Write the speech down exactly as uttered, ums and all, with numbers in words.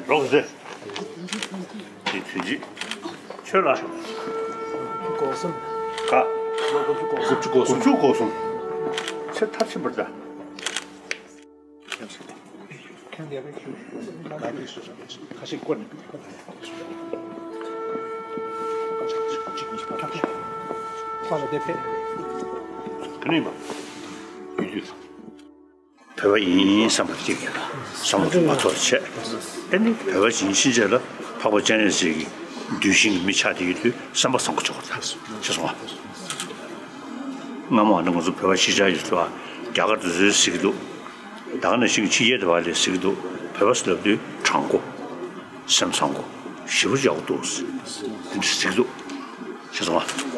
རོགས་ཟེར། དེ་དུས་ཀྱི་ཆོས་ལ། སྒོ་གསུམ། ཀ། ལོ་དགུ་བཅུ་གོ་གསུམ། དགུ་བཅུ་གོ་གསུམ། ཚེ་མཐར་ཕྱིན་པར་གདའ། ཁ་ཤས་བསྐོར་ནས། ཁ་ལ་དེ་ཕེབས། ག་ནས་མ། ཡུལ་དུས། བོད་པ་ཡིན་བསམ་པ་གཅིག་ཡིན་ལ། བསམ་བློ་མ་ཚོར་བྱས། ཨེ་ནི་བོད་པ་ཡིན་ཕྱིན་ཆད་ལ་འཕགས་པ་སྤྱན་རས་གཟིགས་ཀྱི་གདུལ་ཞིང་གི་མི་ཆགས་བསྡད་ཡོད་དུས་བསམ་པ་བཟང་པོ་བྱེད་དགོས་ད་ཞེས་གསུངས་པ། སྔ་མོ་ཨ་ནི་ང་ཚོ་བོད་པ་གཞིས་ཆགས་ཡོད་དུས་ཨ། རྒྱ་གར་དུ་ཚོས་གཟིགས་འདུག་ད་ག་ནང་བཞིན་ཕྱི་རྒྱལ་དུ་བ་ལས་གཟིགས་འདུག་བོད་པ་ཟེར་ལབ་དུས་དྲང་པོ། སེམས་བཟང་པོ། ཞེ་པོ་ཡག་པོ་འདུག་དེ་འདྲ་གཟིགས་འདུག་ཞེས་གསུངས་པ།